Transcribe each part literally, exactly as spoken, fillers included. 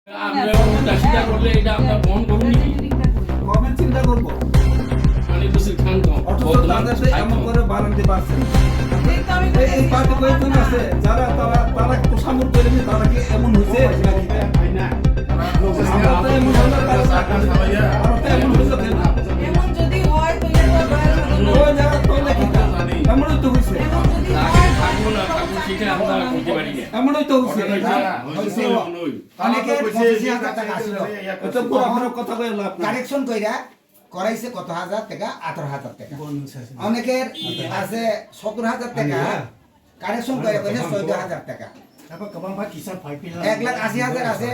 আমরা এখন চাষিরা করলে এটা আমরা বন্ধ করুন নাকি? গভর্নমেন্ট চিন্তা করবো। মানে, বেশি ধান কম। অথচ বর্তমান তাদের যে এমন করে বাড়াতে পারছেন। এই তো আমি এই, এই বলতেছি, পার্টি কয়েকজন আছে, যারা, তারা, তারা একটু সামর্থ্য এমনি, তারা কি এমন হয়েছে নাকি? আমরা তো এমন হলে তারা, তারা তো এমন হয়েছে কেন? এমন যদি হয়, তাহলে তো দয়া করে ওই যারা তো নাকি তা, এমনই তো হয়েছে। এমন যদি হয়, থাকবো না, থাকবো, সেটা আমরা বুঝতে পারি না। এমনই তো হয়েছে। ঘটনা হয়েছে, হ্যাঁ, হয়েছে, হয়েছে। এমনই। অনেকের পঁচিশ হাজার টাকা আসলো। এটা পুরো আমার কথা কয়ে লাভ নাই। কারেকশন কইরা করাইছে কত হাজার টাকা? আঠারো হাজার টাকা। অনেকের আছে সত্তর হাজার টাকা, কারেকশন করে কইছে চৌদ্দ হাজার টাকা। এক লাখ আশি হাজার আছে,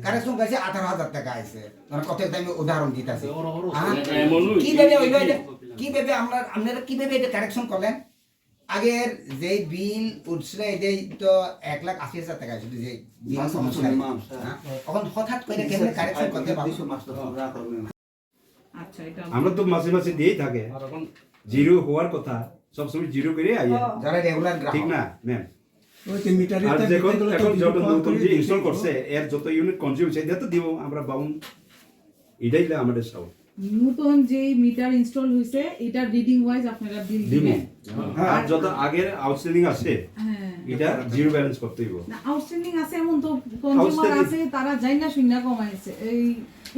কারেকশন কইছে আঠারো হাজার টাকা আইছে। মানে কত একটা আমি উদাহরণ দিতাছি। হ্যাঁ? কিভাবে হইলো এটা? কিভাবে আমরা, আপনারা কিভাবে এটা কারেকশন করলেন? আগের যে বিল উঠছিল, এটাই তো এক লাখ আশি হাজার টাকা শুধু যে বিল মাস, মাস, অনুসারে। মাস। হ্যাঁ? এখন হঠাৎ করে কেমনে কারেকশন করতে পারবো? দুইশো মাস তো রাখা হবে না। আচ্ছা, এটা আমরা তো মাসে মাসে দিয়েই থাকে। আর এখন জিরো হওয়ার কথা, সবসময় জিরো করে আইয়া। যারা রেগুলার গ্রাহক। ঠিক না, ম্যাম? ওই যে মিটারের আর তার যখন, বিলগুলো তো এখন যত বিদ্যুৎ নতুন যে কম ইনস্টল করে করছে, এর যত ইউনিট কনজিউম, সেটা তো দিব আমরা বাউন্ড। এটাই হলো আমাদের সাউন্ড। নতুন যেই মিটার ইনস্টল হইছে, এটার রিডিং ওয়াইজ আপনারা বিল দিবেন। হ্যাঁ। আর যত আগের আউটস্ট্যান্ডিং আছে, হ্যাঁ। এটা জিরো ব্যালেন্স করতে হইব। না, আউটস্ট্যান্ডিং আছে, এমন তো কনজিউমার আউটস্ট্যান্ডিং আছে, তারা যাই না শুই না কমাইছে। এই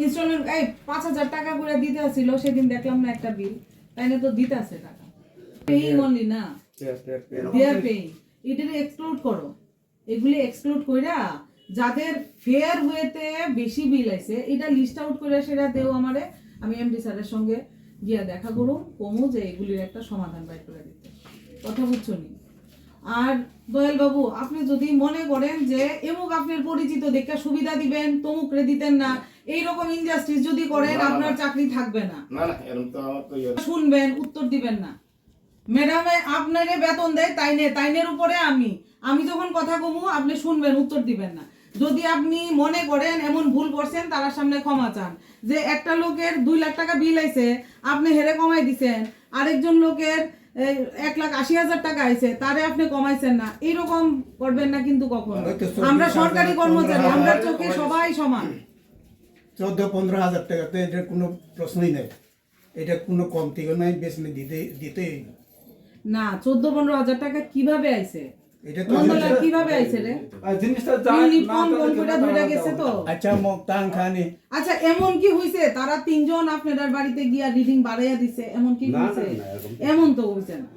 ইনস্টলমেন্ট, এই পাঁচ হাজার টাকা করে দিতে আছিল, সেদিন দেখলাম না একটা বিল, তাই না তো দিতে আছে টাকা। পেইং অনলি না। They are paying। এটারে এক্সক্লুড করো। এগুলি এক্সক্লুড কইরা যাদের ফেয়ার ওয়েতে বেশি বিল আইছে, এটা লিস্ট আউট করে সেটা দেও আমারে, আমি এমডি স্যারের সঙ্গে গিয়া দেখা করুম, কমু যে এগুলির একটা সমাধান বাইর করে দিতে। কথা বুঝছো নি? আর দয়াল বাবু, আপনি যদি মনে করেন যে এমুক আপনার পরিচিত দেখে সুবিধা দিবেন, তমুকরে দিতেন না, এইরকম ইনজাস্টিস যদি করেন, না, না, আপনার না। চাকরি থাকবে না। না, না, এরকম তো আমার তো ইয়ে শুনবেন, উত্তর দিবেন না। ম্যাডামে আপনারে বেতন দেয় তাইনে, তাইনের উপরে আমি। আমি যখন কথা কমু, আপনি শুনবেন, উত্তর দিবেন না। যদি আপনি মনে করেন এমন ভুল করছেন, তার সামনে ক্ষমা চান। যে একটা লোকের দুই লাখ টাকা বিল আইছে, আপনি হেরে কমাই দিছেন। আরেকজন লোকের, এই, এক লাখ আশি হাজার টাকা আইছে, তারে আপনি কমাইছেন না। এইরকম করবেন না কিন্তু কখনো। হয়তো চব্বিশ হাজার, আমরা সরকারি কর্মচারী, পনেরো হাজার, আমরা চোখে সবাই সমান। চোদ্দ পনেরো হাজার টাকা তো এটার কোনো প্রশ্নই নেই। এটা কোনো কমতিও নাই, বেশ আমি দিতে, দিতেই হইব। না, চোদ্দ পনেরো হাজার টাকা কিভাবে আইছে? এটা তো নন্দলাল, জিনিসটা কিভাবে আইছে রে? আর জিনিসটা যা ইউনিট না কম তাহলে কম করে কিভাবে ধরে আলাদা গেছে হবে? তো। আচ্ছা, মগ তাং খানি। আচ্ছা, এমন কি হইছে তারা তিনজন আপনার বাড়িতে গিয়া রিডিং বাড়াইয়া দিছে? এমন কি না, হইছে? না, না, এরকম কিছু এমন তো হইছে না।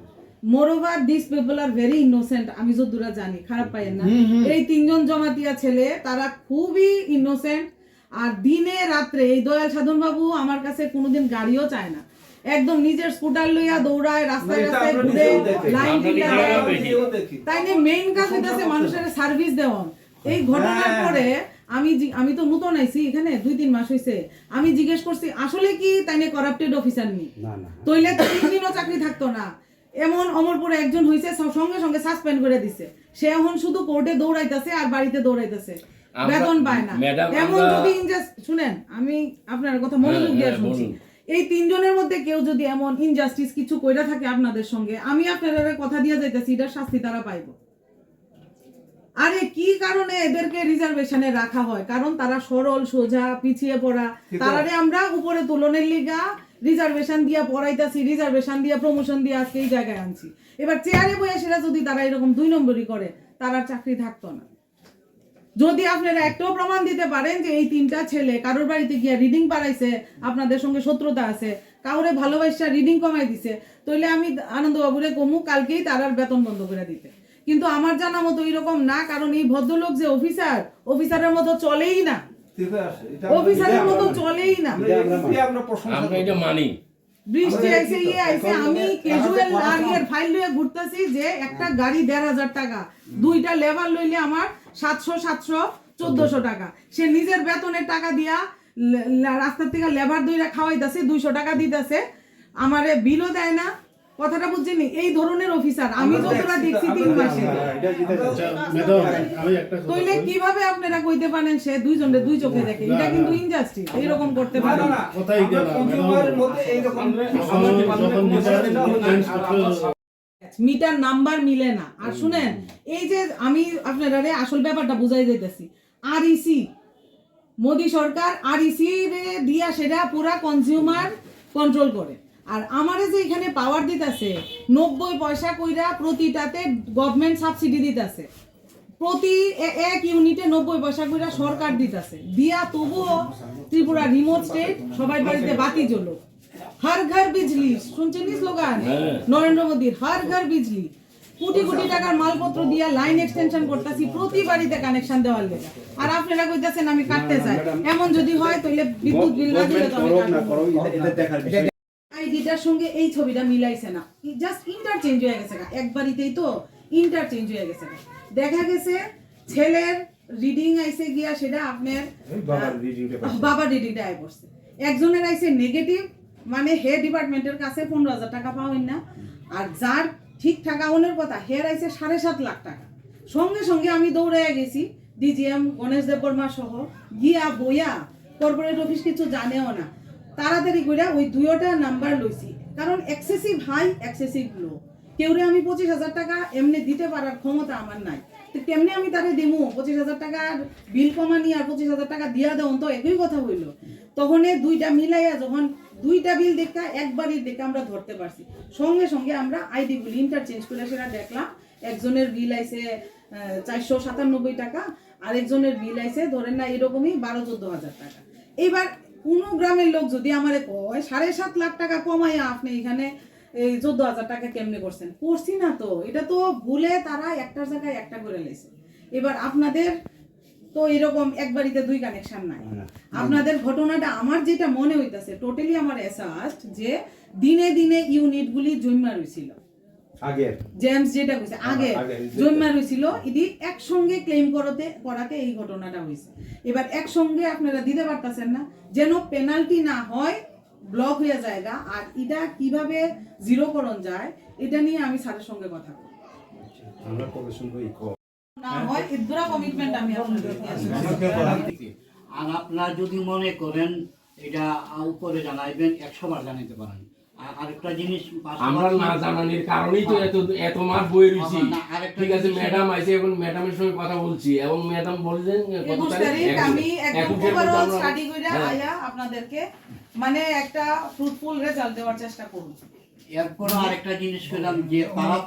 Moreover, these people are very innocent, আমি যতদূর জানি, খারাপ পাইয়েন না। হুম, হুম। এই তিনজন জমাতিয়া ছেলে, তারা খুবই ইনোসেন্ট। আর দিনে রাত্রে এই দয়াল সাধন বাবু আমার কাছে কোনোদিন গাড়িও চায় না, একদম নিজের স্কুটার লইয়া দৌড়ায়, রাস্তায় না, এটা রাস্তায় আমরা ঘুরে, নিজেও দেখি। লাইন আমরা দিতে নিজেও যায়। দেখি। নিজেও দেখি। তাই নিয়ে মেইন কাজ হইতাছে মানুষের সার্ভিস দেওয়া। এই ঘটনার হ্যাঁ। পরে আমি জি-, আমি তো নতুন আইছি এখানে, দুই তিন মাস হইছে। আমি জিজ্ঞেস করছি, "আসলে কি তাই নিয়ে করাপ্টেড অফিসার নি?" না, না। তইলে তো তিন দিনও চাকরি থাকতো না। এমন অমরপুরে একজন হইছে, স-, সঙ্গে সঙ্গে সাসপেন্ড করে দিছে। সে এখন শুধু কোর্টে দৌড়াইতেছে আর বাড়িতে দৌড়াইতেছে, আমরা, বেতন পায় না। ম্যাডাম, এমন আমরা যদি ইনজাস-, শুনেন, আমি আপনার কথা মনোযোগ হ্যাঁ, দিয়ে হ্যাঁ, শুনছি। বলুন। এই তিনজনের মধ্যে কেউ যদি এমন ইনজাস্টিস কিছু কইরা থাকে আপনাদের সঙ্গে, আমি আপনারা কথা দিয়ে যাইতেছি, এটার শাস্তি তারা পাইব। আরে, কি কারণে এদেরকে রিজার্ভেশনে রাখা হয়? কারণ তারা সরল, সোজা, পিছিয়ে পড়া। ঠিক আছে। তারারে আমরা উপরে তুলনের লিগা রিজার্ভেশন দিয়া পড়াইতাছি, রিজার্ভেশন দিয়া প্রমোশন দিয়া আজকে এই জায়গায় আনছি। এবার চেয়ারে বসে সেটা যদি তারা এরকম দুই নম্বরই করে, তার আর চাকরি থাকতো না। যদি আপনারা একটাও প্রমাণ দিতে পারেন যে এই তিনটা ছেলে কারোর বাড়িতে গিয়া রিডিং পাড়াইছে, আপনাদের সঙ্গে শত্রুতা আছে, কাউরে ভালোবাসা রিডিং কমাই দিছে, তাহলে আমি আনন্দবাবুরে কমু কালকেই তারার বেতন বন্ধ করে দিতে। কিন্তু আমার জানা মতো এরকম না, কারণ এই ভদ্রলোক যে অফিসার, অফিসারের মতো চলেই না। ঠিক আছে, এটা অফিসারের এটা মতো আমরা চলেই না। আমরা এই বিষয়ে আমরা প্রশংসা আমরা এটা করি। মানি। বৃষ্টি আমরা আইছে, এটা ইয়ে আইছে, এখন আমি এটা ক্যাজুয়াল এখন আর ইয়ের ফাইল লইয়া ঘুরতেছি যে একটা গাড়ি দেড় হাজার টাকা, দুইটা লেবার লইলে আমার সাতশো, সাতশো, চোদ্দশো টাকা। সে নিজের বেতনের টাকা দিয়া লে-, লা-, রাস্তার থেকে লেবার দুইটা খাওয়াইতেছে, দুইশো টাকা দিতেছে, আমারে বিলও দেয় না। কথাটা বুঝছেন নি? এই ধরনের অফিসার আমি আমরা তো যতটা একসাথে, দেখছি আমরা তিন তো মাসে। একসাথে। এটা যেটা আমরা তো আচ্ছা, ম্যাডাম, আমি একটা কথা তইলে বলি। কিভাবে আপনারা কইতে পারেন সে দুইজনরে দুই চোখে দেখে? না, এটা কিন্তু না। ইনজাস্টিস, এরকম করতে না, পারে না, না। না। কথাই আমরা গেল, কনজিউমারের ম্যাডাম। মধ্যে এইরকম আমরা যখন আমাদের বিচার মাননীয় চেঞ্জ করতে হবে। মিটার নাম্বার মিলে না। আর হুম। শুনেন, এই যে আমি আপনারারে আসল ব্যাপারটা বুঝাই যাইতেছি, আরইসি মোদি সরকার আরইসি রে দিয়া সেটা পুরা কনজিউমার কন্ট্রোল করে। আর আমারে যে এখানে পাওয়ার দিতাছে, নব্বই পয়সা কইরা প্রতিটাতে গভর্নমেন্ট সাবসিডি দিতাছে, প্রতি এ- এক ইউনিটে নব্বই পয়সা কইরা সরকার দিতাছে, দিয়া তবুও ত্রিপুরা রিমোট স্টেট, সবাই বাড়িতে বাতি জ্বলো। হর ঘর বিজলি, শুনছেন নি স্লোগান? নরেন্দ্র মোদীর হর ঘর বিজলি। কোটি কোটি টাকার মালপত্র দিয়া লাইন এক্সটেনশন করতেছি প্রতি বাড়িতে কানেকশন দেওয়ার লেগে। আর আপনারা কইতাছেন আমি কাটতে চাই। এমন যদি হয় তাহলে বিদ্যুৎ বিল না দিলে তো আমি কাটবো। আইডিটার সঙ্গে এই ছবিটা মিলাইছে না, জাস্ট ইন্টারচেঞ্জ হয়ে গেছে গা। এক বাড়িতেই তো ইন্টারচেঞ্জ হয়ে গেছে গা। দেখা গেছে ছেলের রিডিং আইছে গিয়া সেটা আপনার বাবার রিডিংটা আহ, বাবার রিডিংটা আয় পড়ছে। একজনের আইছে নেগেটিভ, মানে হে ডিপার্টমেন্টের কাছে পনেরো হাজার টাকা পাওয়েন না। আর যার ঠিকঠাক আউনের কথা, হের আইছে সাড়ে সাত লাখ টাকা। সঙ্গে সঙ্গে আমি দৌড়াইয়া গেছি ডিজিএম গণেশ দেববর্মা সহ, গিয়া বইয়া কর্পোরেট অফিস কিছু জানেও না। তাড়াতাড়ি করে ওই দুইটা নাম্বার লইছি, কারণ এক্সেসিভ হাই, এক্সেসিভ লো। কেউরে আমি পঁচিশ হাজার টাকা এমনি দিতে পারার ক্ষমতা আমার নাই। তো কেমনে আমি তারে দিমু? পঁচিশ হাজার টাকার বিল কমানি আর পঁচিশ হাজার টাকা দিয়া দেওন তো একই কথা হইল। তখন এই দুইটা মিলাইয়া যখন দুইটা বিল দেখা, একবারই দেখে আমরা ধরতে পারছি, সঙ্গে সঙ্গে আমরা আইডিগুলি ইন্টারচেঞ্জ করে সেটা দেখলাম। একজনের বিল আইছে আহ, চারশো সাতানব্বই টাকা, আরেকজনের বিল আইছে ধরেন না এরকমই বারো চোদ্দ হাজার টাকা। এবার কোনো গ্রামের লোক যদি আমারে কয় সাড়ে সাত লাখ টাকা কমাইয়া আপনি এখানে এই চোদ্দ হাজার টাকা কেমনে করছেন? করছি না তো, এটা তো ভুলে তারা একটার জায়গায় একটা করে লাইছে। এবার আপনাদের তো এরকম এক বাড়িতে দুই কানেকশন নাই। আপনাদের ঘটনাটা আমার যেটা মনে হইতাছে, টোটালি আমার অ্যাসাস্ট যে দিনে দিনে ইউনিটগুলি জমা রইছিল। আগের জেমস যেটা কইছে, আগে আগে জমা রইছিল, ইদি একসঙ্গে ক্লেম করতে করাতে এই ঘটনাটা হইছে। এবার একসঙ্গে আপনারা দিতে পারতাছেন না, যেন পেনাল্টি না হয়, ব্লক হয়ে জায়গা। আর এটা কিভাবে জিরো করণ যায়, এটা নিয়ে আমি স্যারের সঙ্গে কথা বলবো। আমরা কমিশন হই ক- না হয়, এর দুরা কমিটমেন্ট আমি আপনাদের দিয়ে আসবো। আর আপনারা যদি মনে করেন এটা, আহ, উপরে জানাইবেন, একশো বার জানাইতে পারেন। আর আরেকটা জিনিস পাশাপাশি আমরা না জানানির কারণেই তো হ্যাঁ। এত, এত মাস বয়ে রইছি। না, আরেকটা ঠিক আছে, জিনিস ম্যাডাম আইছে, এখন ম্যাডামের সঙ্গে কথা বলছি এবং ম্যাডাম বললেন যে কত একুশ তারিখ? তারিখ, একুশ। আমি একদম একুশে ওভারঅল আমরা স্টাডি করে হ্যাঁ। আয়া আপনাদেরকে মানে একটা ফ্রুটফুল রেজাল্ট দেওয়ার চেষ্টা করব। এরপর আরেকটা জিনিস পেলাম যে তারা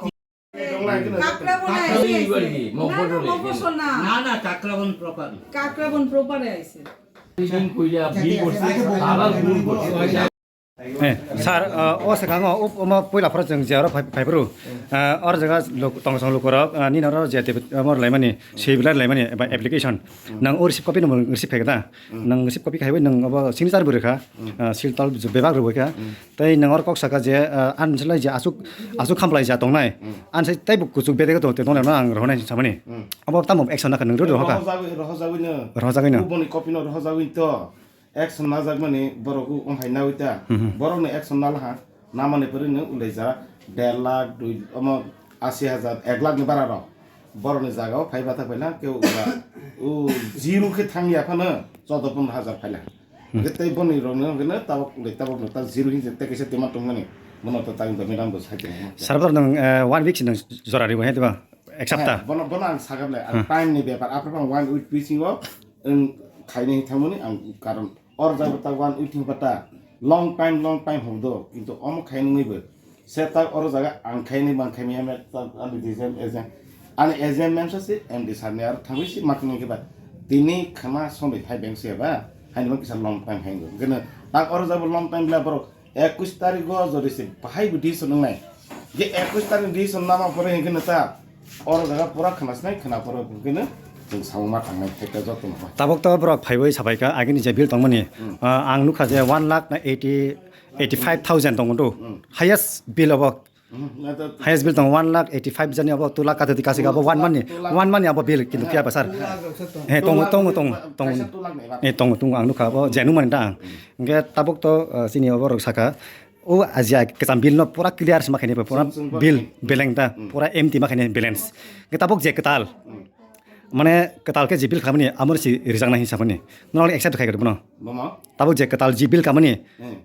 কাকড়াবন কাকড়াবন আইছে। এইবার কি? না, না, মফস্বল। মফস্বল না। না, না, কাকড়াবন প্রপারই। কাকড়াবন প্রপারে আইছে। বিল কইরা বিল করছে, তারা ভুল করছে। Eh, sir, uh, o swkango, o, omo puila phoro chwng je oro phai, phai phuru. Uh, oro jaga lok, tong song lukorok, uh, nini oro je te, uh, mor laimani, swibilar laimani, ba application. Nang o receipt copy no receive khai kha da? Nang receive copy khai bai nang obo signature bo rwkha, uh, seal tol bebak rwbai kha. Tei nang oro kok saka je, uh, an selai je asuk, asuk khamlai ja tongnai. An sai tei bo kuchuk bedek to te tongnai no ang rohonai samani. Obo tamo action nakha nang rohokha. Rohojagwi, rohojagwi no. Rohojagwi no. Uboni copy no rohojagwi to. Action najak mani borok o wng hai nawi ta. Mhm. Borok ni action nal ha. Namani pore no ulai ja der lakh, dui, omo asi hajar, ek lakh ni bara rok. Borok ni jaga o phai bathak bai na keu ba o zero khe thang ya phano choudo pondro hajar phai la. Hmm. Hwnkhe tei boni rok no hwnkhe no tabok ulai tabok no ta zero hinse tei kaisa demand tong mani. Bono to tang da madam bo sai tong. Sarbadar nang, eh, one week si nang jora ribo he diba? Ek sapta. Bono, bono ang sagap le, ang time ni bepar. Apre bang one week bisingo, ang khaini thangmani ang karon or jaga ta one week thang pata long time, long time hobdo, kintu omo khaini ngi bo. Se ta or jaga ang khaini bang khaini ame ta ani design agent, ani agent memsa si M D sir ni ar thangwi si makni ke ba. Tini khama somni phai beng se ba, haini bang kisa long time haini. Gana ta or jaga long time la borok Ekush tarikh o jodi se bahai bo decision wngnai. Je ekush tarikh decision nama pore hingke nata oro jaga pura khna sinai khna pore hingke no chwng samung ma tangnai thai ta joto no. Tabok to borok phaiwi sabaika agini je bill tongmani, ah, ang nukha je one lakh na eighty, eighty five thousand tongo do. Highest bill obo. Highest bill tongo one lakh eighty five jani obo two lakh kati kasi obo one month ni, one month ni obo bill kintu phiya ba sir. He tongo, tongo, tongo, tongo. He tongo, tongo ang nukha obo je nukmani ta ang. Hingke tabok to, ah, chini obo rok saka. O aji ai kwcham bill no pura clear se ma khaini pura bill beleng ta pura empty ma khaini balance. Hingke tabok je kwtal. Mane kwtal khe je bill khamani amor si rijak nai hinsa mani. Norok accept khai bono. Tabok je kwtal je bill khamani.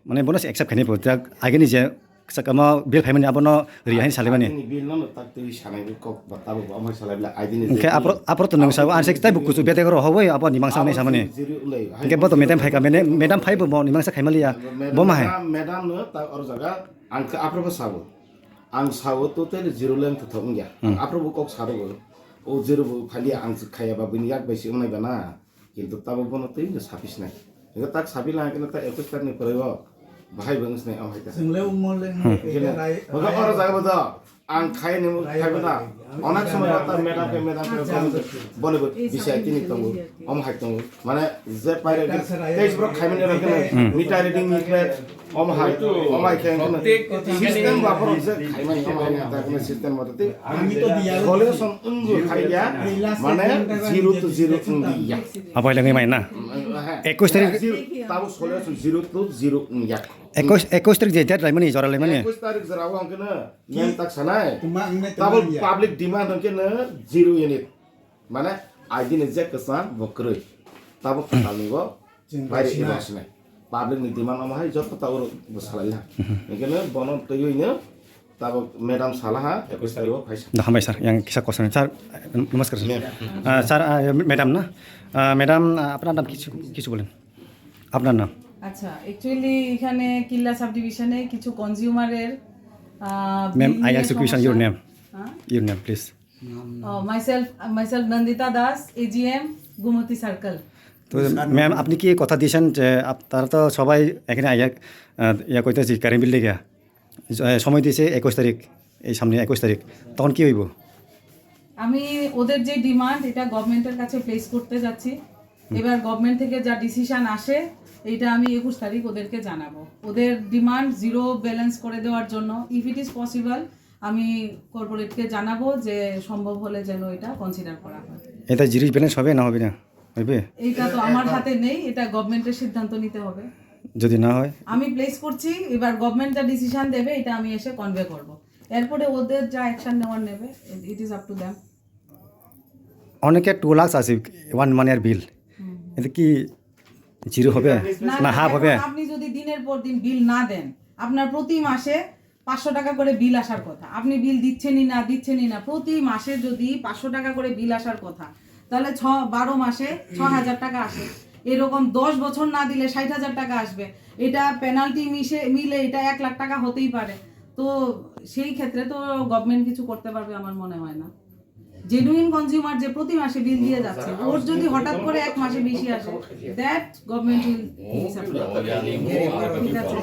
Mane bono si accept khaini bo jak agini je Sakamo bill phaimani abono ri hain salimani. Aidini bill no tak twi sanai kok ba tabo bo amai salai bla aidini. Hingke je apro, apro to nung sao, ang se tai buku su bete goro hoboi abo ni mangsa ni samani. Zero ulai. Hingke bo to madam phaika, madam, madam phai bo ni mangsa khaimaliya. Bo ma hai. Madam, madam no ta or jaga ang khe apro bo sabo. Ang sao to te zero leng to thong ya. Hmm. Apro bo kok sabo bo. O zero bo khali ang khaya ba bini yak bai si unai ba na. Kintu tabo bono twi no sapis nai. Ego tak sapi lang kena tak ekus tak ni pore o. Bahai bang snai o hai ta. Chwng le umol le Hmm. Kena. Rai, Maka rai, oro jaga bodo. Ang khai ni khai bodo. Onak somoi ta medam ke medam ke boni bo bisai tini tongo. Om hai tongo. Mane je paire ke. Tais bro khai mene ro kena. Hmm. Meter reading ni kena. Omo hai, omo hai khe ang khe system ba borok je khaimani omo hai ta khe system ba tei. Solution wngwi khaiya, mane zero to zero wngya. Abo hai langwi mai na? Ekwis tarik. Zero, tabo solution zero to zero wngya. Ekwis, ekwis tarik je date laimani, jora laimani. Ekwis tarik jora o ang khe na, neng tak sanai. Tabo public demand ang khe na zero unit. Mane, aidini je kwchang bo kwrwi. Tabo kwtal ni bo. Chwng bai rw sinai. Public ni demand omo hai joto ta oro bo salai ha. Hingkhe no bono twiwi no tabo madam sala ha, ekwis tarik o phaisa. Da, hambai sir, yang kisa question, sir, namaskar sir. Ah, sir, ah, madam na? Ah, madam, ah, আপনার নাম কিছু, কিছু বলেন। আপনার নাম? আচ্ছা, অ্যাকচুয়ালি এখানে কিল্লা সাব ডিভিশনে কিছু কনজিউমারের, আহ, Ma'am, বিল I নিয়ে ask you question, your সমস্যা। Name? হ্যাঁ? Your name, please. Oh, myself, myself Nandita Das, AGM, Gomati circle. তো ম্যাম, আপনি কি কথা দিয়েছেন যে আপ-, তারা তো সবাই এখানে আইয়া, আহ, ইয়া কইতেছি কারেন্ট বিল লেগে, আহ, সময় দিয়েছে একুশ তারিখ, এই সামনে একুশ তারিখ, তখন কি হইব? আমি ওদের যে ডিমান্ড, এটা গভর্নমেন্টের কাছে প্লেস করতে যাচ্ছি। এবার গভর্নমেন্ট থেকে যা ডিসিশন আসে, এটা আমি একুশ তারিখ ওদেরকে জানাবো। ওদের ডিমান্ড জিরো ব্যালেন্স করে দেওয়ার জন্য, if it is possible, আমি কর্পোরেটকে জানাবো যে সম্ভব হলে যেন এটা কনসিডার করা হয়। এটা জিরো ব্যালেন্স হবে না হবে না? হইবে? এইটা তো আমার হাতে নেই, এটা গভর্নমেন্টের সিদ্ধান্ত নিতে হবে। যদি না হয়? আমি প্লেস করছি, এবার গভর্নমেন্ট যা ডিসিশন দেবে, এটা আমি এসে কনভে করব। এরপরে ওদের যা অ্যাকশন নেওয়ার নেবে, it is up to them. অনেকে টু লাখ আছে ওয়ান মান্থের বিল। হুম। এটা কি জিরো হবে? না, না, না, হাফ হবে? এখন আপনি যদি দিনের পর দিন বিল না দেন, আপনার প্রতি মাসে পাঁচশো টাকা করে বিল আসার কথা। আপনি বিল দিচ্ছেনই না, দিচ্ছেনই না। প্রতি মাসে যদি পাঁচশো টাকা করে বিল আসার কথা, তাহলে ছ, বারো মাসে ছ হাজার টাকা আসে। এরকম দশ বছর না দিলে ষাট হাজার টাকা আসবে। এটা পেনাল্টি মিশে, মিলে এটা এক লাখ টাকা হতেই পারে। তো সেই ক্ষেত্রে তো গভর্নমেন্ট কিছু করতে পারবে আমার মনে হয় না। জেনুইন কনজিউমার যে প্রতি মাসে বিল দিয়ে যাচ্ছে, ওর যদি হঠাৎ করে এক মাসে বেশি আসে, that government will disapprove। ঠিক আছে।